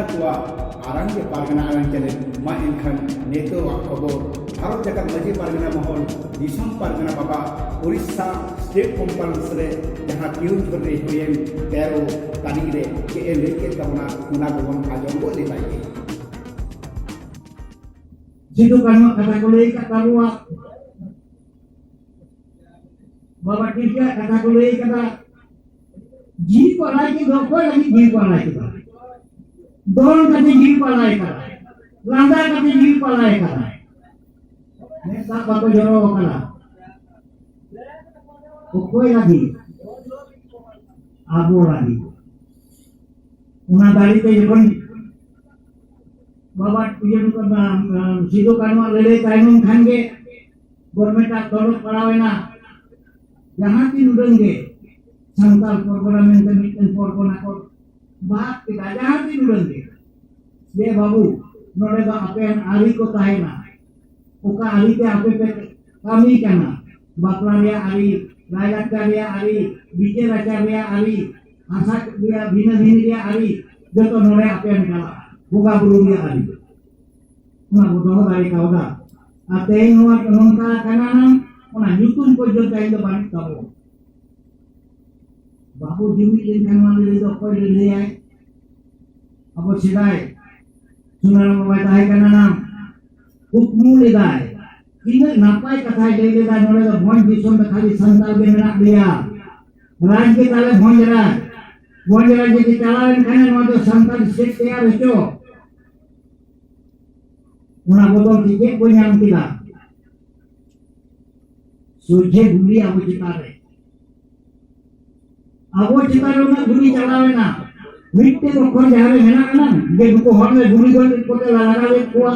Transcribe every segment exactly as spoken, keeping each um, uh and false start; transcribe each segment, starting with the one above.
ᱠᱚᱣᱟᱜ ᱟᱲᱟᱝ ᱜᱮ ᱯᱟᱨᱜᱟᱱᱟ ᱟᱲᱟᱝ ᱪᱮᱱᱮᱞ᱾ ᱢᱟ ᱮᱱᱠᱷᱟᱱ ᱱᱤᱛᱚᱜᱟᱜ ᱠᱷᱚᱵᱚᱨ᱾ ᱵᱷᱟᱨᱚᱛ ᱡᱟᱠᱟᱛ ᱢᱟᱹᱡᱷᱤ ᱯᱟᱨᱜᱟᱱᱟ ᱢᱚᱦᱚᱞ ᱫᱤᱥᱚᱢ ᱯᱟᱨᱜᱟᱱᱟ ᱵᱟᱵᱟ ᱩᱲᱤᱥᱥᱟ ᱥᱴᱮᱴ ᱠᱚᱱᱯᱷᱟᱨᱮᱱᱥ ᱨᱮ ᱡᱟᱦᱟᱸ ᱠᱮᱣᱚᱱᱡᱷᱚᱨ ᱨᱮ ᱦᱩᱭᱮᱱ ᱛᱮᱨᱚ ᱛᱟᱹᱨᱤᱠᱷ ᱨᱮ ᱪᱮᱫ ᱮ ᱞᱟᱹᱭ ᱠᱮᱫ ᱛᱟᱵᱚᱱᱟ, ᱚᱱᱟ ᱠᱚᱵᱚᱱ ᱟᱸᱡᱚᱢ ᱜᱚᱫ ᱞᱮᱜᱟᱭ ᱜᱮ᱾ ᱥᱤᱫᱩ ᱠᱟᱹᱱᱦᱩᱣᱟᱜ ᱠᱟᱛᱷᱟ ᱠᱚ ᱞᱟᱹᱭ ᱟᱠᱟᱫ ᱛᱟᱵᱚᱣᱟ, ᱵᱟᱵᱟ ᱛᱤᱞᱠᱟᱹᱣᱟᱜ ᱠᱟᱛᱷᱟ ᱠᱚ ᱞᱟᱹᱭ ᱟᱠᱟᱫᱟ᱾ ᱡᱤᱣᱤ ᱠᱚ ᱟᱞᱟᱭ ᱠᱮᱫ ᱫᱚ ᱚᱠᱚᱭ ᱞᱟᱹᱜᱤᱫ ᱡᱤᱣᱤ ᱠᱚ ᱟᱞᱟᱭ ᱠᱮᱫᱟ? ᱫᱚᱱ ᱠᱟᱛᱮ ᱡᱤᱣᱤ ᱠᱚ ᱟᱞᱟᱭ ᱠᱟᱫᱟ, ᱞᱟᱸᱫᱟ ᱠᱟᱛᱮ ᱡᱤᱣᱤ ᱠᱚ ᱟᱞᱟᱭ ᱠᱟᱫᱟ᱾ ᱢᱮᱫ ᱫᱟᱜ ᱵᱟᱠᱚ ᱡᱚᱨᱚ ᱟᱠᱟᱫᱟ᱾ ᱚᱠᱚᱭ ᱞᱟᱹᱜᱤᱫ? ᱟᱵᱚ ᱞᱟᱹᱜᱤᱫ᱾ ᱚᱱᱟ ᱫᱟᱲᱮ ᱛᱮ ᱡᱚᱠᱷᱚᱱ ᱵᱟᱵᱟ ᱤᱭᱟᱹ ᱱᱩᱠᱩ, ᱵᱟ-, ᱵᱟ-, ᱥᱤᱫᱩ ᱠᱟᱹᱱᱦᱩᱣᱟᱜ ᱞᱟᱹᱲᱦᱟᱹᱭ ᱛᱟᱭᱱᱚᱢ ᱠᱷᱟᱱ ᱜᱮ ᱜᱚᱨᱢᱮᱱᱴ ᱟᱜ ᱛᱚᱨᱚᱯ ᱯᱟᱲᱟᱣ ᱮᱱᱟ᱾ ᱡᱟᱦᱟᱸ ᱛᱤᱱ ᱩᱰᱟᱹᱝ ᱜᱮ ᱥᱟᱱᱛᱟᱲ ᱯᱚᱨᱜᱚᱱᱟ ᱢᱮᱱᱛᱮ ᱢᱤᱫᱴᱮᱱ ᱯᱚᱨᱜᱚᱱᱟ ᱠᱚ ᱵᱟᱫ ᱠᱮᱫᱟ, ᱡᱟᱦᱟᱸ ᱛᱤᱱ ᱩᱰᱟᱹᱝ ᱜᱮ, ᱡᱮ ᱵᱟᱹᱵᱩ, ᱱᱚᱰᱮ ᱫᱚ ᱟᱯᱮᱭᱟᱜ ᱟᱹᱨᱤ ᱠᱚ ᱛᱟᱦᱮᱱᱟ, ᱚᱠᱟ ᱟᱹᱨᱤ ᱛᱮ ᱟᱯᱮ ᱯᱮ ᱠᱟᱹᱢᱤ ᱠᱟᱱᱟ, ᱵᱟᱯᱞᱟ ᱨᱮᱭᱟᱜ ᱟᱹᱨᱤ, ᱞᱟᱭᱼᱞᱟᱠᱪᱟᱨ ᱨᱮᱭᱟᱜ ᱟᱹᱨᱤ, ᱵᱤᱪᱟᱹᱨ ᱟᱪᱟᱨ ᱨᱮᱭᱟᱜ ᱟᱹᱨᱤ, ᱦᱟᱥᱟ ᱨᱮᱭᱟᱜ ᱵᱷᱤᱱᱟᱹ ᱵᱷᱤᱱᱟᱹ ᱨᱮᱭᱟᱜ ᱟᱹᱨᱤ, ᱡᱚᱛᱚ ᱱᱚᱰᱮ ᱟᱯᱮᱭᱟᱜ ᱪᱟᱞᱟᱜᱼᱟ, ᱵᱚᱸᱜᱟ ᱵᱩᱨᱩ ᱨᱮᱭᱟᱜ ᱟᱹᱨᱤ᱾ ᱚᱱᱟ ᱵᱚ ᱫᱚᱦᱚ ᱫᱟᱲᱮ ᱠᱟᱣᱫᱟ᱾ ᱟᱨ ᱛᱮᱦᱮᱧ ᱱᱚᱣᱟ ᱱᱚᱝᱠᱟ ᱠᱟᱱᱟ ᱱᱟᱝ, ᱚᱱᱟ ᱧᱩᱛᱩᱢ ᱯᱚᱨᱡᱚᱱᱛᱚ ᱛᱮᱦᱮᱧ ᱫᱚ ᱵᱟᱹᱱᱩᱜ ᱛᱟᱵᱚ᱾ ᱵᱟᱵᱚ ᱡᱩᱢᱤᱫ ᱞᱮᱱᱠᱷᱟᱱ ᱱᱚᱣᱟ ᱞᱟᱹᱲᱦᱟᱹᱭ ᱫᱚ ᱚᱠᱚᱭ ᱞᱟᱹᱲᱦᱟᱹᱭᱟᱭ? ᱟᱵᱚ ᱥᱮᱫᱟᱭ ᱥᱩᱱᱟᱨᱟᱢ ᱵᱟᱵᱟᱭ ᱛᱟᱦᱮᱸ ᱠᱟᱱᱟ ᱱᱟᱝ, ᱠᱩᱠᱢᱩ ᱞᱮᱫᱟᱭ, ᱛᱤᱱᱟᱹᱜ ᱱᱟᱯᱟᱭ ᱠᱟᱛᱷᱟᱭ ᱞᱟᱹᱭ ᱞᱮᱫᱟ, ᱱᱚᱰᱮ ᱫᱚ ᱵᱷᱚᱸᱡᱽ ᱫᱤᱥᱚᱢ ᱫᱚ ᱠᱷᱟᱹᱞᱤ ᱥᱟᱱᱛᱟᱲ ᱜᱮ ᱢᱮᱱᱟᱜ ᱞᱮᱭᱟ, ᱨᱟᱡᱽ ᱜᱮ ᱛᱟᱞᱮ ᱵᱷᱚᱸᱡᱽ ᱨᱟᱡᱽ᱾ ᱵᱷᱚᱸᱡᱽ ᱨᱟᱡᱽ ᱡᱩᱫᱤ ᱪᱟᱞᱟᱣ ᱮᱱ ᱠᱷᱟᱱ ᱱᱚᱣᱟ ᱫᱚ ᱥᱟᱱᱛᱟᱲ ᱥᱴᱮᱴ ᱛᱮᱭᱟᱨ ᱦᱚᱪᱚ᱾ ᱚᱱᱟ ᱵᱚᱫᱚᱞ ᱛᱮ ᱪᱮᱫ ᱵᱚ ᱧᱟᱢ ᱠᱮᱫᱟ? ᱥᱚᱡᱷᱮ ᱜᱩᱞᱤ ᱟᱵᱚ ᱪᱮᱛᱟᱱ ᱨᱮ, ᱟᱵᱚ ᱪᱮᱛᱟᱱ ᱨᱮ ᱩᱱᱟᱹᱜ ᱜᱩᱞᱤ ᱪᱟᱞᱟᱣ ᱮᱱᱟ᱾ ᱢᱤᱫᱴᱮᱱ ᱚᱠᱷᱚᱨ ᱡᱟᱦᱟᱸ ᱨᱮ ᱢᱮᱱᱟᱜ ᱟᱱᱟ, ᱡᱮ ᱱᱩᱠᱩ ᱦᱚᱲ ᱞᱮ ᱜᱩᱞᱤ ᱜᱚᱡ ᱠᱚᱛᱮ ᱞᱮ ᱞᱟᱜᱟᱣᱮᱫ ᱠᱚᱣᱟ,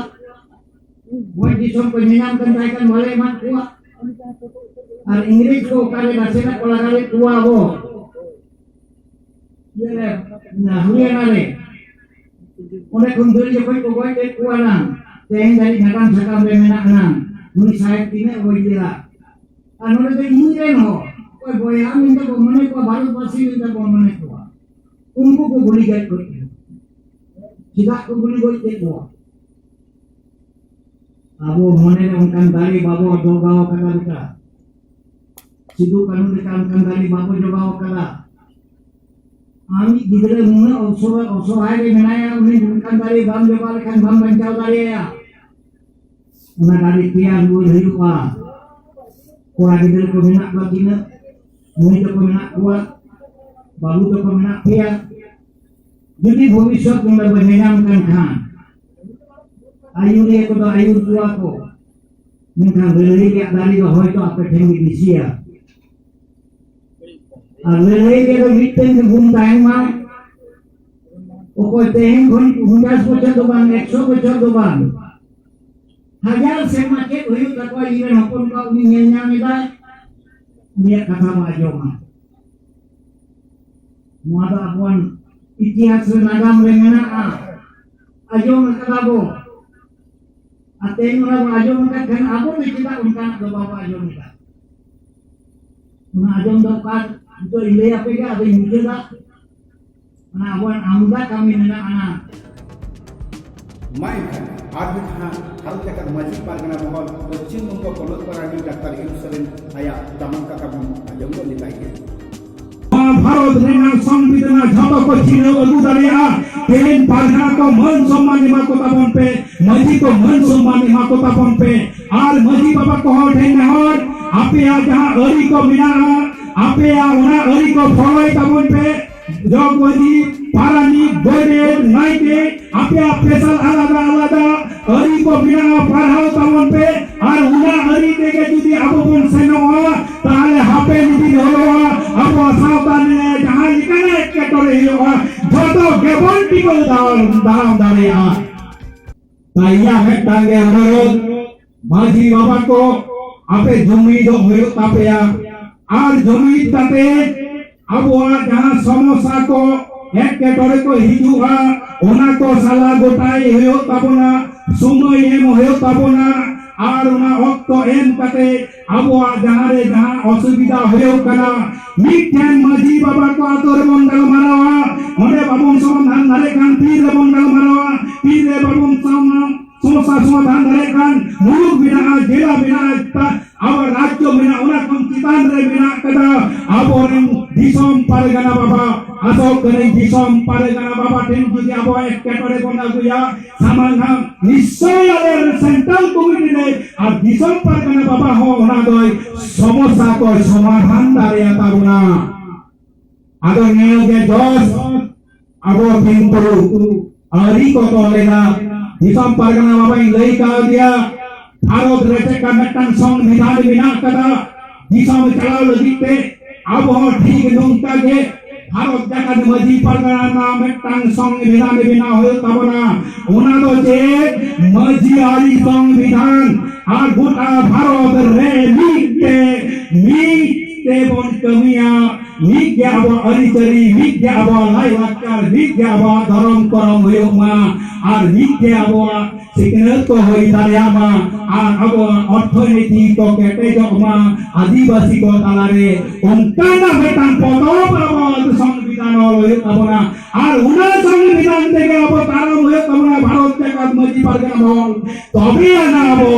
ᱵᱷᱚᱸᱡᱽ ᱫᱤᱥᱚᱢ ᱠᱚ ᱧᱮᱧᱟᱢ ᱠᱟᱱ ᱛᱟᱦᱮᱸ ᱠᱷᱟᱱ ᱵᱟᱞᱮ ᱮᱢᱟᱫ ᱠᱚᱣᱟ᱾ ᱟᱨ ᱤᱝᱨᱮᱡᱽ ᱠᱚ ᱚᱠᱟᱨᱮ ᱱᱟᱥᱮᱱᱟᱜ ᱠᱚ ᱞᱟᱜᱟᱣᱮᱫ ᱠᱚᱣᱟ ᱟᱵᱚ, ᱤᱭᱟᱹ ᱨᱮ, ᱦᱚᱨᱤᱭᱟᱱᱟ ᱨᱮ, ᱚᱸᱰᱮ ᱠᱷᱚᱱ ᱫᱟᱹᱲ ᱡᱚᱠᱷᱚᱡ ᱠᱚ ᱜᱚᱡ ᱞᱮᱫ ᱠᱚᱣᱟ ᱱᱟᱝ, ᱛᱮᱦᱮᱧ ᱫᱷᱟᱹᱨᱤᱡ ᱱᱟᱜᱟᱢ ᱥᱟᱠᱟᱢ ᱨᱮ ᱢᱮᱱᱟᱜ ᱱᱟᱝ, ᱱᱩᱭ ᱥᱟᱦᱮᱵᱽ ᱛᱤᱱᱟᱹᱜ ᱜᱚᱡ ᱞᱮᱫᱟ᱾ ᱟᱨ ᱱᱚᱰᱮ ᱫᱚ ᱤᱧ ᱨᱮᱱ ᱦᱚᱲ, ᱚᱠᱚᱭ ᱵᱚᱭᱦᱟ ᱢᱮᱱᱛᱮ ᱵᱚ ᱢᱚᱱᱮ ᱠᱚᱣᱟ, ᱵᱷᱟᱨᱚᱛᱵᱟᱥᱤ ᱢᱮᱱᱛᱮ ᱵᱚ ᱢᱚᱱᱮ ᱠᱚᱣᱟ, ᱩᱱᱠᱩ ᱠᱚ ᱜᱩᱞᱤ ᱜᱚᱡ ᱠᱚ ᱠᱟᱱᱟ᱾ ᱪᱮᱫᱟᱜ ᱠᱚ ᱜᱩᱞᱤ ᱜᱚᱡ ᱠᱮᱫ ᱠᱚᱣᱟ? ᱟᱵᱚ ᱢᱚᱱᱮ ᱨᱮ ᱚᱱᱠᱟᱱ ᱫᱟᱲᱮ ᱵᱟᱵᱚ ᱡᱚᱜᱟᱣ ᱟᱠᱟᱫᱟ ᱞᱮᱠᱟ, ᱥᱤᱫᱩ ᱠᱟᱹᱱᱦᱩ ᱞᱮᱠᱟ ᱚᱱᱠᱟᱱ ᱫᱟᱲᱮ ᱵᱟᱵᱚ ᱡᱚᱜᱟᱣ ᱟᱠᱟᱫᱟ᱾ ᱟᱢᱤᱡ ᱜᱤᱫᱽᱨᱟᱹ ᱱᱩᱱᱟᱹᱜ ᱚᱥᱚᱦᱟᱭ, ᱚᱥᱚᱦᱟᱭ ᱨᱮ ᱢᱮᱱᱟᱭᱟ, ᱩᱱᱤ ᱚᱱᱠᱟᱱ ᱫᱟᱲᱮ ᱵᱟᱢ ᱡᱚᱜᱟᱣ ᱞᱮᱠᱷᱟᱱ ᱵᱟᱢ ᱵᱟᱧᱪᱟᱣ ᱫᱟᱲᱮᱭᱟᱭᱟ᱾ ᱚᱱᱟ ᱫᱟᱲᱮ ᱛᱮᱭᱟᱨ ᱨᱩᱣᱟᱹᱲ ᱦᱩᱭᱩᱜᱼᱟ᱾ ᱠᱚᱲᱟ ᱜᱤᱫᱽᱨᱟᱹ ᱠᱚ ᱢᱮᱱᱟᱜ ᱠᱚᱣᱟ ᱛᱤᱱᱟᱹᱜ, ᱢᱟᱹᱭ ᱛᱟᱠᱚ ᱢᱮᱱᱟᱜ ᱠᱚᱣᱟ, ᱵᱟᱹᱵᱩ ᱛᱟᱠᱚ ᱢᱮᱱᱟᱜ ᱯᱮᱭᱟ, ᱡᱩᱫᱤ ᱵᱷᱚᱵᱤᱥᱥᱚᱛ ᱱᱚᱰᱮ ᱵᱚ ᱧᱮᱧᱟᱢ ᱠᱟᱱ ᱠᱷᱟᱱ, ᱟᱹᱭᱩᱨᱤᱭᱟᱹ ᱠᱚᱫᱚ ᱟᱹᱭᱩᱨ ᱠᱚᱣᱟ ᱠᱚ, ᱢᱮᱱᱠᱷᱟᱱ ᱞᱟᱹᱲᱦᱟᱹᱭ ᱨᱮᱭᱟᱜ ᱫᱟᱲᱮ ᱫᱚ ᱦᱚᱭᱛᱚ ᱟᱯᱮ ᱴᱷᱮᱱ ᱜᱮ ᱵᱮᱥᱤᱭᱟ᱾ ᱟᱨ ᱞᱟᱹᱲᱦᱟᱹᱭ ᱨᱮᱫᱚ ᱢᱤᱫᱴᱮᱱ ᱜᱮ ᱜᱩᱱ ᱛᱟᱦᱮᱱ ᱢᱟ, ᱚᱠᱚᱭ ᱛᱮᱦᱮᱧ ᱠᱷᱚᱱ ᱯᱚᱧᱪᱟᱥ ᱵᱚᱪᱷᱚᱨ ᱫᱚ ᱵᱟᱝ, ᱮᱠᱥᱚ ᱵᱚᱪᱷᱚᱨ ᱫᱚ ᱵᱟᱝ, ᱦᱟᱡᱟᱨ ᱥᱮᱨᱢᱟ ᱪᱮᱫ ᱦᱩᱭᱩᱜ ᱛᱟᱠᱚᱣᱟ, ᱤᱧ ᱨᱮᱱ ᱦᱚᱯᱚᱱ ᱠᱚ ᱩᱱᱤ ᱧᱮᱞ ᱧᱟᱢ ᱮᱫᱟᱭ, ᱩᱱᱤᱭᱟᱜ ᱠᱟᱛᱷᱟ ᱵᱚ ᱟᱸᱡᱚᱢᱟ᱾ ᱱᱚᱣᱟ ᱫᱚ ᱟᱵᱚᱣᱟᱜ ᱤᱛᱤᱦᱟᱥ ᱨᱮ, ᱱᱟᱜᱟᱢ ᱨᱮ ᱢᱮᱱᱟᱜᱼᱟ, ᱟᱸᱡᱚᱢ ᱟᱠᱟᱫᱟ ᱵᱚ᱾ ᱟᱨ ᱛᱮᱦᱮᱧ ᱚᱱᱟ ᱵᱚ ᱟᱸᱡᱚᱢ ᱟᱠᱟᱫ ᱠᱷᱟᱱ ᱟᱵᱚ ᱫᱚ ᱪᱮᱫᱟᱜ ᱚᱱᱠᱟᱱᱟᱜ ᱫᱚ ᱵᱟᱵᱚ ᱟᱸᱡᱚᱢ ᱮᱫᱟ? ᱚᱱᱟ ᱟᱸᱡᱚᱢ ᱫᱚᱨᱠᱟᱨ᱾ ᱱᱤᱛᱚᱜ ᱤᱧ ᱞᱟᱹᱭ ᱟᱯᱮ ᱜᱮ, ᱟᱫᱚᱧ ᱢᱩᱪᱟᱹᱫᱟ᱾ ᱚᱱᱟ ᱟᱵᱚᱣᱟᱜ ᱟᱢᱫᱟ ᱠᱟᱹᱢᱤ ᱢᱮᱱᱟᱜᱼᱟ᱾ ᱢᱟ ᱮᱱᱠᱷᱟᱱ ᱟᱨ ᱢᱤᱫ ᱫᱷᱟᱣ ᱦᱟᱨᱚᱛ ᱡᱟᱠᱟᱛ ᱢᱟᱹᱡᱷᱤ ᱯᱟᱨᱜᱟᱱᱟ ᱢᱚᱦᱚᱞ ᱯᱚᱥᱪᱤᱢ ᱵᱚᱝᱜᱚ ᱯᱚᱱᱚᱛ ᱯᱟᱨᱟᱱᱤᱠ ᱰᱟᱠᱛᱟᱨ ᱮᱢ ᱥᱚᱨᱮᱱ ᱟᱭᱟᱜ ᱫᱟᱢᱟᱱ ᱠᱟᱛᱷᱟ ᱵᱚᱱ ᱟᱸᱡᱚᱢ ᱜᱚᱫ ᱞᱮᱛᱟᱭ ᱜᱮ᱾ ᱱᱚᱣᱟ ᱵᱷᱟᱨᱚᱛ ᱨᱮᱱᱟᱜ ᱥᱚᱝᱵᱤᱫᱷᱟᱱ ᱡᱷᱚᱛᱚ ᱠᱚ ᱪᱤᱱᱦᱟᱹᱣ ᱟᱹᱜᱩ ᱫᱟᱲᱮᱭᱟᱜᱼᱟ᱾ ᱛᱮᱦᱮᱧ ᱯᱟᱨᱜᱟᱱᱟ ᱠᱚ ᱢᱟᱹᱱ ᱥᱚᱢᱢᱟᱱ ᱮᱢᱟ ᱠᱚ ᱛᱟᱵᱚᱱ ᱯᱮ, ᱢᱟᱹᱡᱷᱤ ᱠᱚ ᱢᱟᱹᱱ ᱥᱚᱢᱢᱟᱱ ᱮᱢᱟ ᱠᱚ ᱛᱟᱵᱚᱱ ᱯᱮ᱾ ᱟᱨ ᱢᱟᱹᱡᱷᱤ ᱵᱟᱵᱟ ᱠᱚᱦᱚᱸ ᱴᱷᱮᱱ ᱱᱮᱦᱚᱨ, ᱟᱯᱮᱭᱟᱜ ᱡᱟᱦᱟᱸ ᱟᱹᱨᱤ ᱠᱚ ᱢᱮᱱᱟᱜᱼᱟ, ᱟᱯᱮᱭᱟᱜ ᱚᱱᱟ ᱟᱹᱨᱤ ᱠᱚ ᱯᱷᱚᱞᱚᱭ ᱛᱟᱵᱚᱱ ᱯᱮ᱾ ᱡᱚᱜᱽ ᱢᱟᱹᱡᱷᱤ, ᱯᱟᱨᱟᱱᱤᱠ, ᱜᱚᱰᱮᱛ, ᱱᱟᱭᱠᱮ, ᱟᱯᱮᱭᱟᱜ ᱯᱮᱥᱟᱞ ᱟᱞᱟᱫᱟ ᱟᱞᱟᱫᱟ ᱟᱹᱨᱤ ᱠᱚ ᱢᱮᱱᱟᱜᱼᱟ, ᱯᱟᱲᱦᱟᱣ ᱛᱟᱵᱚᱱ ᱯᱮ᱾ ᱟᱨ ᱚᱱᱟ ᱟᱹᱨᱤ ᱛᱮᱜᱮ ᱡᱩᱫᱤ ᱟᱵᱚ ᱵᱚᱱ ᱥᱮᱱᱚᱜᱼᱟ, ᱛᱟᱦᱞᱮ ᱦᱟᱯᱮᱱ ᱫᱤᱱ ᱦᱤᱞᱳᱜ ᱟᱵᱚᱣᱟᱜ ᱥᱟᱶᱛᱟ ᱨᱮ ᱡᱟᱦᱟᱸ ᱞᱮᱠᱟᱱᱟᱜ ᱮᱴᱠᱮᱴᱚᱬᱮ ᱦᱩᱭᱩᱜᱼᱟ, ᱡᱷᱚᱛᱚ ᱜᱮᱵᱚᱱ ᱴᱤᱠᱟᱹᱣ ᱫᱟᱨᱟᱢ, ᱫᱟᱨᱟᱢ ᱫᱟᱲᱮᱭᱟᱜᱼᱟ᱾ ᱛᱟᱭᱟ ᱢᱤᱫᱴᱟᱝ ᱜᱮ ᱚᱱᱩᱨᱳᱫᱷ, ᱢᱟᱹᱡᱷᱤ ᱵᱟᱵᱟ ᱠᱚ, ᱟᱯᱮ ᱡᱩᱢᱤᱫᱚᱜ ᱦᱩᱭᱩᱜ ᱛᱟᱯᱮᱭᱟ᱾ ᱟᱨ ᱡᱩᱢᱤᱫ ᱠᱟᱛᱮ ᱟᱵᱚᱣᱟᱜ ᱡᱟᱦᱟᱸ ᱥᱚᱢᱚᱥᱥᱟ ᱠᱚ, ᱮᱴᱠᱮᱴᱚᱬᱮ ᱠᱚ ᱦᱤᱡᱩᱜᱼᱟ, ᱚᱱᱟ ᱠᱚ ᱥᱟᱞᱟ ᱜᱚᱴᱟᱭ ᱦᱩᱭᱩᱜ ᱛᱟᱵᱚᱱᱟ, ᱥᱚᱢᱚᱭ ᱮᱢ ᱦᱩᱭᱩᱜ ᱛᱟᱵᱚᱱᱟ᱾ ᱟᱨ ᱚᱱᱟ ᱚᱠᱛᱚ ᱮᱢ ᱠᱟᱛᱮ ᱟᱵᱚᱣᱟᱜ ᱡᱟᱦᱟᱸ ᱨᱮ ᱡᱟᱦᱟᱸ ᱚᱥᱩᱵᱤᱫᱷᱟ ᱦᱩᱭᱩᱜ ᱠᱟᱱᱟ, ᱢᱤᱫᱴᱮᱱ ᱢᱟᱹᱡᱷᱤ ᱵᱟᱵᱟ ᱠᱚ ᱟᱛᱳ ᱨᱮᱵᱚᱱ ᱜᱟᱞᱢᱟᱨᱟᱣᱟ, ᱚᱸᱰᱮ ᱵᱟᱵᱚᱱ ᱥᱚᱢᱟᱫᱷᱟᱱ ᱫᱟᱲᱮᱭᱟᱜ ᱠᱷᱟᱱ ᱯᱤᱲ ᱨᱮᱵᱚᱱ ᱜᱟᱞᱢᱟᱨᱟᱣᱟ, ᱯᱤᱲ ᱨᱮ ᱵᱟᱵᱚᱱ ᱥᱚᱢᱟ-, ᱥᱚᱢᱚᱥᱥᱟ ᱥᱚᱢᱟᱫᱷᱟᱱ ᱫᱟᱲᱮᱭᱟᱜ ᱠᱷᱟᱱ ᱢᱩᱞᱩᱠ ᱢᱮᱱᱟᱜᱼᱟ, ᱡᱮᱞᱟ ᱢᱮᱱᱟᱜᱼᱟ, ᱟᱵᱚ ᱨᱟᱡᱽᱡᱚ ᱢᱮᱱᱟᱜᱼᱟ, ᱚᱱᱟ ᱠᱷᱚᱱ ᱪᱮᱛᱟᱱ ᱨᱮ ᱢᱮᱱᱟᱜ ᱠᱟᱫᱟ ᱟᱵᱚᱨᱮᱱ ᱫᱤᱥᱚᱢ ᱯᱟᱨᱜᱟᱱᱟ ᱵᱟᱵᱟ᱾ ᱟᱥᱚᱜ ᱠᱟᱹᱱᱟᱹᱧ ᱫᱤᱥᱚᱢ ᱯᱟᱨᱜᱟᱱᱟ ᱵᱟᱵᱟ ᱴᱷᱮᱱ ᱡᱩᱫᱤ ᱟᱵᱚ ᱮᱴᱠᱮᱴᱚᱬᱮ ᱵᱚᱱ ᱟᱹᱜᱩᱭᱟ, ᱥᱟᱢᱟᱝ ᱦᱟᱸᱜ ᱱᱤᱥᱪᱚᱭ ᱟᱞᱮ ᱥᱮᱱᱴᱨᱟᱞ ᱠᱚᱢᱤᱴᱤ ᱨᱮ ᱟᱨ ᱫᱤᱥᱚᱢ ᱯᱟᱨᱜᱟᱱᱟ ᱵᱟᱵᱟ ᱦᱚᱸ ᱚᱱᱟ ᱫᱚᱭ ᱥᱚᱢᱚᱥᱥᱟ ᱠᱚᱭ ᱥᱚᱢᱟᱫᱷᱟᱱ ᱫᱟᱲᱮᱭᱟᱛᱟ ᱵᱚᱱᱟ᱾ ᱟᱫᱚ ᱱᱤᱭᱟᱹ ᱜᱮ ᱡᱚᱥ ᱟᱵᱚ ᱠᱤᱱᱛᱩ ᱟᱹᱨᱤ ᱠᱚ ᱛᱚᱞ ᱮᱫᱟ᱾ ᱫᱤᱥᱚᱢ ᱯᱟᱨᱜᱟᱱᱟ ᱵᱟᱵᱟᱧ ᱞᱟᱹᱭ ᱠᱟᱣᱫᱮᱭᱟ, ᱵᱷᱟᱨᱚᱛ ᱨᱮ ᱪᱮᱫ ᱞᱮᱠᱟ ᱢᱤᱫᱴᱟᱝ ᱥᱚᱝᱵᱤᱫᱷᱟᱱ ᱢᱮᱱᱟᱜ ᱠᱟᱫᱟ, ᱫᱤᱥᱚᱢ ᱪᱟᱞᱟᱣ ᱞᱟᱹᱜᱤᱫ ᱛᱮ ᱟᱵᱚ ᱦᱚᱸ ᱴᱷᱤᱠ ᱱᱚᱝᱠᱟ ᱜᱮ ᱵᱷᱟᱨᱚᱛ ᱡᱟᱠᱟᱛ ᱢᱟᱹᱡᱷᱤ ᱯᱟᱨᱜᱟᱱᱟ ᱨᱮᱱᱟᱜ ᱢᱤᱫᱴᱟᱝ ᱥᱚᱝᱵᱤᱫᱷᱟᱱ ᱵᱮᱱᱟᱣ ᱦᱩᱭᱩᱜ ᱛᱟᱵᱚᱱᱟ᱾ ᱚᱱᱟ ᱫᱚ ᱪᱮᱫ? ᱢᱟᱹᱡᱷᱤ ᱟᱹᱨᱤ ᱥᱚᱝᱵᱤᱫᱷᱟᱱ ᱟᱨ ᱜᱚᱴᱟ ᱵᱷᱟᱨᱚᱛ ᱨᱮ ᱢᱤᱫ ᱛᱮ, ᱢᱤᱫ ᱛᱮᱵᱚᱱ ᱠᱟᱹᱢᱤᱭᱟ᱾ ᱢᱤᱫ ᱜᱮ ᱟᱵᱚᱣᱟᱜ ᱟᱹᱨᱤᱪᱟᱹᱞᱤ, ᱢᱤᱫ ᱜᱮ ᱟᱵᱚᱣᱟᱜ ᱞᱟᱭᱼᱞᱟᱠᱪᱟᱨ, ᱢᱤᱫ ᱜᱮ ᱟᱵᱚᱣᱟᱜ ᱫᱷᱚᱨᱚᱢ ᱠᱚᱨᱚᱢ ᱦᱩᱭᱩᱜ ᱢᱟ, ᱟᱨ ᱢᱤᱫ ᱜᱮ ᱟᱵᱚᱣᱟᱜ ᱥᱤᱠᱷᱱᱟᱹᱛ ᱠᱚ ᱦᱩᱭ ᱫᱟᱲᱮᱭᱟᱜ ᱢᱟ, ᱟᱨ ᱟᱵᱚᱣᱟᱜ ᱚᱨᱛᱷᱚᱱᱤᱛᱤ ᱠᱚ ᱠᱮᱴᱮᱡᱚᱜ ᱢᱟ, ᱟᱹᱫᱤᱵᱟᱹᱥᱤ ᱠᱚ ᱛᱟᱞᱟᱨᱮ ᱚᱱᱠᱟᱱᱟᱜ ᱢᱤᱫᱴᱟᱝ ᱯᱚᱛᱚᱵ ᱟᱵᱚᱣᱟᱜ ᱥᱚᱝᱵᱤᱫᱷᱟᱱ ᱚᱞ ᱦᱩᱭᱩᱜ ᱛᱟᱵᱚᱱᱟ, ᱟᱨ ᱚᱱᱟ ᱥᱚᱝᱵᱤᱫᱷᱟᱱ ᱛᱮᱜᱮ ᱟᱵᱚ ᱛᱟᱲᱟᱢ ᱦᱩᱭᱩᱜ ᱛᱟᱵᱚᱱᱟ ᱵᱷᱟᱨᱚᱛ ᱡᱟᱠᱟᱛ ᱢᱟᱹᱡᱷᱤ ᱯᱟᱨᱜᱟᱱᱟ ᱵᱷᱚᱵᱚᱱ᱾ ᱛᱚᱵᱮ ᱟᱱᱟ ᱟᱵᱚ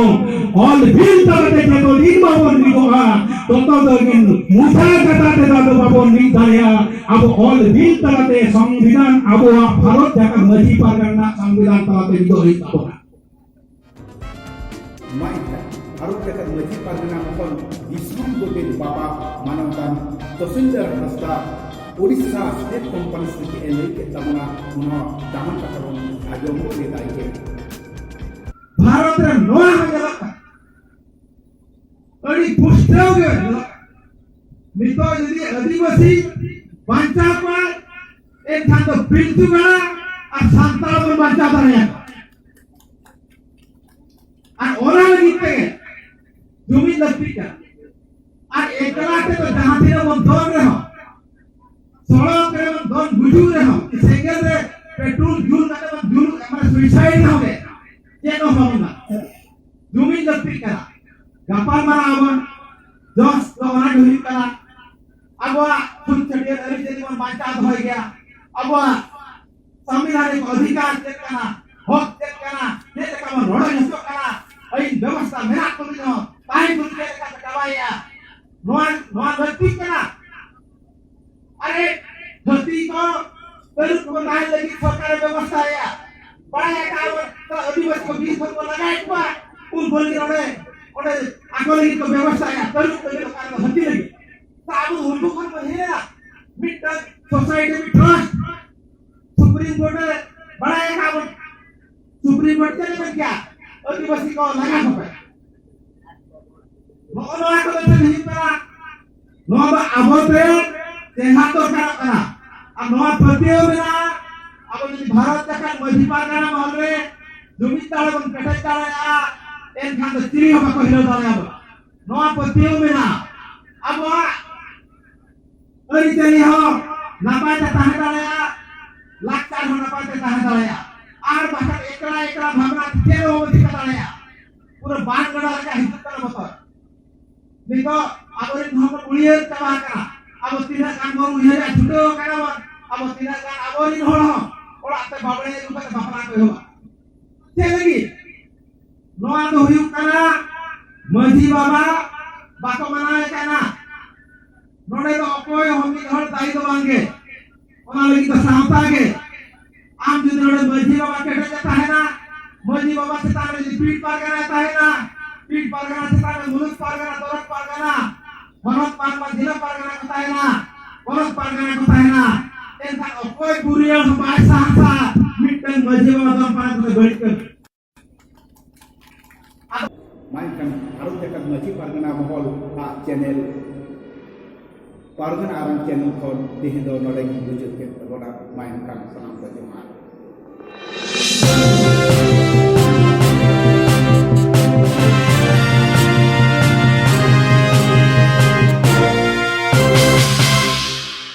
ᱚᱞ ᱵᱤᱞ ᱛᱟᱞᱟᱛᱮ ᱡᱚᱛᱚ ᱫᱤᱱ ᱵᱟᱵᱚᱱ ᱢᱤᱫᱚᱜᱼᱟ, ᱛᱚᱛᱚ ᱫᱤᱱ ᱢᱩᱴᱷᱟᱹ ᱠᱟᱛᱷᱟ ᱛᱮᱫᱚ ᱟᱫᱚ ᱵᱟᱵᱚᱱ ᱢᱤᱫ ᱫᱟᱲᱮᱭᱟᱜᱼᱟ᱾ ᱟᱵᱚ ᱚᱞ ᱵᱤᱞ ᱛᱟᱞᱟᱛᱮ ᱥᱚᱝᱵᱤᱫᱷᱟᱱ ᱟᱵᱚᱣᱟᱜ ᱵᱷᱟᱨᱚᱛ ᱡᱟᱠᱟᱛ ᱢᱟᱹᱡᱷᱤ ᱯᱟᱨᱜᱟᱱᱟ ᱨᱮᱱᱟᱜ ᱥᱚᱝᱵᱤᱫᱷᱟᱱ ᱛᱟᱞᱟᱛᱮ ᱢᱤᱫᱚᱜ ᱦᱩᱭᱩᱜ ᱛᱟᱵᱚᱱᱟ᱾ ᱢᱟ ᱮᱱᱠᱷᱟᱱ ᱵᱷᱟᱨᱚᱛ ᱡᱟᱠᱟᱛ ᱢᱟᱹᱡᱷᱤ ᱯᱟᱨᱜᱟᱱᱟ ᱢᱚᱦᱚᱞ ᱫᱤᱥᱚᱢ ᱜᱚᱰᱮᱛ ᱵᱟᱵᱟ ᱢᱟᱱᱚᱛᱟᱱ ᱛᱚᱥᱤᱞᱫᱟᱨ ᱦᱟᱸᱥᱫᱟ ᱳᱰᱤᱥᱟ ᱥᱴᱮᱴ ᱠᱚᱱᱯᱷᱟᱨᱮᱱᱥ ᱨᱮ ᱪᱮᱫ ᱮ ᱞᱟᱹᱭ ᱠᱮᱫ ᱛᱟᱵᱚᱱᱟ, ᱚᱱᱟ ᱫᱟᱢᱟᱱ ᱠᱟᱛᱷᱟ ᱵᱚᱱ ᱟᱸᱡᱚᱢ ᱜᱚᱫ ᱞᱮᱫᱟ᱾ ᱵᱷᱟᱨᱚᱛ ᱨᱮ ᱱᱚᱣᱟ ᱦᱚᱸ ᱧᱮᱞᱚᱜ ᱠᱟᱱᱟ, ᱟᱹᱰᱤ ᱯᱩᱥᱴᱟᱹᱣ ᱜᱮ ᱧᱮᱞᱚᱜ ᱠᱟᱱᱟ᱾ ᱱᱤᱛᱚᱜ ᱡᱩᱫᱤ ᱟᱹᱫᱤᱵᱟᱹᱥᱤ ᱵᱟᱧᱪᱟᱣ ᱠᱚᱣᱟ, ᱮᱱᱠᱷᱟᱱ ᱫᱚ ᱯᱤᱞᱪᱩ ᱜᱟᱲᱟ ᱟᱨ ᱥᱟᱱᱛᱟᱲ ᱵᱚᱱ ᱵᱟᱧᱪᱟᱣ ᱫᱟᱲᱮᱭᱟᱜᱼᱟ᱾ ᱟᱨ ᱚᱱᱟ ᱞᱟᱹᱜᱤᱫ ᱛᱮ ᱡᱩᱢᱤᱫ ᱞᱟᱹᱠᱛᱤᱜ ᱠᱟᱱᱟ᱾ ᱟᱨ ᱮᱠᱞᱟ ᱛᱮᱫᱚ ᱡᱟᱦᱟᱸ ᱛᱤᱱᱟᱹᱜ ᱵᱚᱱ ᱫᱚᱱ ᱨᱮᱦᱚᱸ, ᱥᱚᱲᱚᱠ ᱨᱮᱵᱚᱱ ᱫᱚᱱ ᱜᱩᱡᱩᱜ ᱨᱮᱦᱚᱸ, ᱥᱮᱸᱜᱮᱞ ᱨᱮ ᱯᱮᱴᱨᱳᱞ ᱫᱩᱞ ᱠᱟᱛᱮ ᱵᱚᱱ ᱡᱩᱞᱩᱜ, ᱢᱟᱱᱮ ᱥᱩᱭᱥᱟᱭᱤᱰ ᱨᱮᱦᱚᱸ ᱜᱮ ᱪᱮᱫ ᱦᱚᱸ ᱵᱟᱵᱚᱱ ᱜᱟᱱᱚᱜᱼᱟ᱾ ᱡᱩᱢᱤᱫ ᱞᱟᱹᱠᱛᱤᱜ ᱠᱟᱱᱟ᱾ ᱜᱟᱯᱟᱞ ᱢᱟᱨᱟᱣ ᱟᱵᱚᱱ᱾ ᱡᱚᱥ ᱫᱚ ᱚᱱᱟ ᱜᱮ ᱦᱩᱭᱩᱜ ᱠᱟᱱᱟ, ᱟᱵᱚᱣᱟᱜ ᱠᱷᱩᱱ ᱪᱷᱟᱹᱴᱭᱟᱹᱨ ᱟᱹᱨᱤᱪᱟᱹᱞᱤ ᱵᱚᱱ ᱵᱟᱧᱪᱟᱣ ᱫᱚᱦᱚᱭ ᱜᱮᱭᱟ, ᱟᱵᱚᱣᱟᱜ ᱥᱟᱝᱵᱤᱫᱷᱟᱱᱤᱠ ᱚᱫᱷᱤᱠᱟᱨ ᱪᱮᱫ ᱠᱟᱱᱟ, ᱦᱚᱠ ᱪᱮᱫ ᱠᱟᱱᱟ, ᱪᱮᱫ ᱞᱮᱠᱟ ᱵᱚᱱ ᱨᱚᱲ ᱦᱚᱪᱚᱜ ᱠᱟᱱᱟ, ᱟᱹᱭᱤᱱ ᱵᱮᱵᱚᱥᱛᱷᱟ ᱢᱮᱱᱟᱜ ᱛᱟᱵᱚᱱ ᱨᱮᱦᱚᱸ ᱛᱟᱦᱮᱸ ᱛᱩᱞᱩᱡ ᱪᱮᱫ ᱞᱮᱠᱟ ᱛᱮ ᱪᱟᱵᱟᱭᱮᱜᱼᱟ, ᱱᱚᱣᱟ ᱱᱚᱣᱟ ᱞᱟᱹᱠᱛᱤᱜ ᱠᱟᱱᱟ᱾ ᱟᱨᱮ ᱫᱷᱟᱹᱨᱛᱤ ᱠᱚ ᱛᱟᱹᱨᱩᱵ ᱠᱚ ᱛᱟᱦᱮᱱ ᱞᱟᱹᱜᱤᱫ ᱥᱚᱨᱠᱟᱨᱮ ᱵᱮᱵᱚᱥᱛᱷᱟᱭᱟ᱾ ᱵᱟᱲᱟᱭ ᱟᱠᱟᱫ ᱵᱚᱱ ᱛᱚ ᱟᱹᱫᱤᱵᱟᱹᱥᱤ ᱠᱚ ᱵᱤᱨ ᱠᱷᱚᱱ ᱠᱚ ᱞᱟᱜᱟᱭᱮᱫ ᱠᱚᱣᱟ, ᱩᱱ ᱠᱚ ᱞᱟᱹᱜᱤᱫ ᱚᱸᱰᱮ ᱚᱸᱰᱮ ᱟᱠᱚ ᱞᱟᱹᱜᱤᱫ ᱠᱚ ᱵᱮᱵᱚᱥᱛᱷᱟᱭᱟ, ᱛᱟᱹᱨᱩᱵ ᱞᱟᱹᱜᱤᱫ ᱚᱠᱟ ᱨᱮᱫᱚ ᱦᱟᱹᱛᱤ ᱞᱟᱹᱜᱤᱫ᱾ ᱛᱚ ᱟᱵᱚ ᱩᱱᱠᱩ ᱠᱷᱚᱱ ᱵᱚᱱ ᱦᱮᱡ ᱮᱱᱟ, ᱢᱤᱫᱴᱟᱝ ᱥᱳᱥᱟᱭᱴᱤ ᱢᱤᱫ ᱴᱨᱟᱥᱴ ᱥᱩᱯᱨᱤᱢ ᱠᱳᱨᱴ ᱨᱮ ᱵᱟᱲᱟᱭ ᱟᱠᱟᱫ ᱵᱚᱱ, ᱥᱩᱯᱨᱤᱢ ᱠᱳᱨᱴ ᱪᱮᱫ ᱮ ᱢᱮᱱ ᱠᱮᱭᱟ? ᱟᱹᱫᱤᱵᱟᱹᱥᱤ ᱠᱚ ᱞᱟᱜᱟ ᱠᱚᱯᱮ᱾ ᱱᱚᱜᱼᱚ ᱱᱚᱣᱟ ᱠᱚᱫᱚ ᱪᱮᱫ ᱦᱩᱭᱩᱜ ᱠᱟᱱᱟ? ᱱᱚᱣᱟ ᱫᱚ ᱟᱵᱚᱛᱮ ᱪᱮᱸᱜᱷᱟ ᱫᱚᱨᱠᱟᱨᱚᱜ ᱠᱟᱱᱟ᱾ ᱟᱨ ᱱᱚᱣᱟ ᱯᱟᱹᱛᱭᱟᱹᱣ ᱢᱮᱱᱟᱜᱼᱟ, ᱟᱵᱚ ᱡᱩᱫᱤ ᱵᱷᱟᱨᱚᱛ ᱡᱟᱠᱟᱛ ᱢᱟᱹᱡᱷᱤ ᱯᱟᱨᱜᱟᱱᱟ ᱢᱚᱦᱚᱞ ᱨᱮ ᱡᱩᱢᱤᱫ ᱫᱟᱲᱮ ᱵᱚᱱ ᱠᱮᱴᱮᱡ ᱫᱟᱲᱮᱭᱟᱜᱼᱟ, ᱮᱱᱠᱷᱟᱱ ᱫᱚ ᱪᱤᱞᱤ ᱦᱚᱸ ᱵᱟᱠᱚ ᱦᱤᱞᱟᱹᱣ ᱫᱟᱲᱮᱭᱟᱵᱚᱱᱟ᱾ ᱱᱚᱣᱟ ᱯᱟᱹᱛᱭᱟᱹᱣ ᱢᱮᱱᱟᱜᱼᱟ᱾ ᱟᱵᱚᱣᱟᱜ ᱟᱹᱨᱤᱪᱟᱹᱞᱤ ᱦᱚᱸ ᱱᱟᱯᱟᱭ ᱛᱮ ᱛᱟᱦᱮᱸ ᱫᱟᱲᱮᱭᱟᱜᱼᱟ, ᱞᱟᱠᱪᱟᱨ ᱦᱚᱸ ᱱᱟᱯᱟᱭ ᱛᱮ ᱛᱟᱦᱮᱸ ᱫᱟᱲᱮᱭᱟᱜᱼᱟ᱾ ᱟᱨ ᱵᱟᱠᱷᱟᱱ ᱮᱠᱞᱟ ᱮᱠᱞᱟ ᱵᱷᱟᱵᱽᱱᱟ ᱛᱮ ᱪᱮᱫ ᱦᱚᱸ ᱵᱟᱵᱚᱱ ᱪᱤᱠᱟᱹ ᱫᱟᱲᱮᱭᱟᱜᱼᱟ᱾ ᱯᱩᱨᱟᱹ ᱵᱟᱱ ᱜᱟᱰᱟ ᱞᱮᱠᱟ ᱦᱤᱡᱩᱜ ᱠᱟᱱᱟ ᱵᱚᱛᱚᱨ᱾ ᱱᱤᱛᱚᱜ ᱟᱵᱚᱨᱮᱱ ᱦᱚᱲ ᱠᱚ ᱩᱲᱤᱭᱟᱹ ᱪᱟᱵᱟ ᱟᱠᱟᱱᱟ᱾ ᱟᱵᱚ ᱛᱤᱱᱟᱹᱜ ᱜᱟᱱ ᱵᱚᱱ ᱩᱭᱦᱟᱹᱨᱮᱜᱼᱟ, ᱪᱷᱩᱴᱟᱹᱣ ᱟᱠᱟᱱᱟ ᱵᱚᱱ, ᱟᱵᱚ ᱛᱤᱱᱟᱹᱜ ᱜᱟᱱ ᱟᱵᱚᱨᱮᱱ ᱦᱚᱲ ᱦᱚᱸ ᱚᱲᱟᱜ ᱛᱮ ᱵᱟᱵᱲᱮ ᱟᱹᱜᱩ ᱠᱟᱛᱮ ᱵᱟᱯᱞᱟ ᱠᱚ ᱮᱦᱚᱵᱟ᱾ ᱪᱮᱫ ᱞᱟᱹᱜᱤᱫ? ᱱᱚᱣᱟ ᱫᱚ ᱦᱩᱭᱩᱜ ᱠᱟᱱᱟ ᱢᱟᱹᱡᱷᱤ ᱵᱟᱵᱟ ᱵᱟᱠᱚ ᱢᱟᱱᱟᱣᱮ ᱠᱟᱱᱟ᱾ ᱱᱚᱰᱮ ᱫᱚ ᱚᱠᱚᱭ ᱦᱚᱸ ᱢᱤᱫ ᱦᱚᱲ ᱫᱟᱭᱤ ᱫᱚ ᱵᱟᱝᱜᱮ, ᱚᱱᱟ ᱞᱟᱹᱜᱤᱫ ᱫᱚ ᱥᱟᱶᱛᱟ ᱜᱮ᱾ ᱟᱢ ᱡᱩᱫᱤ ᱱᱚᱰᱮ ᱢᱟᱹᱡᱷᱤ ᱵᱟᱵᱟ ᱠᱮᱴᱮᱡ ᱮ ᱛᱟᱦᱮᱱᱟ, ᱢᱟᱹᱡᱷᱤ ᱵᱟᱵᱟ ᱪᱮᱛᱟᱱ ᱨᱮ ᱡᱩᱫᱤ ᱯᱤᱲ ᱯᱟᱨᱜᱟᱱᱟ ᱛᱟᱦᱮᱱᱟ, ᱯᱤᱲ ᱯᱟᱨᱜᱟᱱᱟ ᱪᱮᱛᱟᱱ ᱨᱮ ᱢᱩᱞᱩᱠ ᱯᱟᱨᱜᱟᱱᱟ, ᱛᱚᱨᱚᱠ ᱯᱟᱨᱜᱟᱱᱟ, ᱦᱚᱱᱚᱛ ᱯᱟᱨᱜᱟᱱᱟ, ᱡᱮᱞᱟ ᱯᱟᱨᱜᱟᱱᱟ ᱠᱚ ᱛᱟᱦᱮᱱᱟ, ᱯᱚᱱᱚᱛ ᱯᱟᱨᱜᱟᱱᱟ ᱠᱚ ᱛᱟᱦᱮᱱᱟ, ᱮᱱᱠᱷᱟᱱ ᱚᱠᱚᱭ ᱵᱩᱨᱤᱭᱟᱹ ᱦᱚᱸ ᱵᱟᱭ ᱥᱟᱦᱥᱟ ᱢᱤᱫᱴᱟᱝ ᱢᱟᱹᱡᱷᱤ ᱵᱟᱵᱟ ᱫᱚ ᱯᱟᱲᱟ ᱠᱚᱫᱚ ᱵᱟᱹᱲᱤᱡ ᱠᱟᱹᱢᱤ᱾ ᱢᱟ ᱮᱱᱠᱷᱟᱱ ᱵᱷᱟᱨᱚᱛ ᱡᱟᱠᱟᱛ ᱢᱟᱹᱡᱷᱤ ᱯᱟᱨᱜᱟᱱᱟ ᱢᱚᱦᱚᱞ ᱟᱜ ᱪᱮᱱᱮᱞ ᱯᱟᱨᱜᱟᱱᱟ ᱟᱨᱟᱝ ᱪᱮᱱᱮᱞ ᱠᱷᱚᱱ ᱛᱮᱦᱮᱧ ᱫᱚ ᱱᱚᱰᱮ ᱜᱤᱧ ᱢᱩᱪᱟᱹᱫ ᱠᱮᱫ ᱛᱟᱵᱚᱱᱟ᱾ ᱢᱟ ᱮᱱᱠᱷᱟᱱ ᱥᱟᱱᱟᱢ ᱠᱚ ᱡᱚᱦᱟᱨ᱾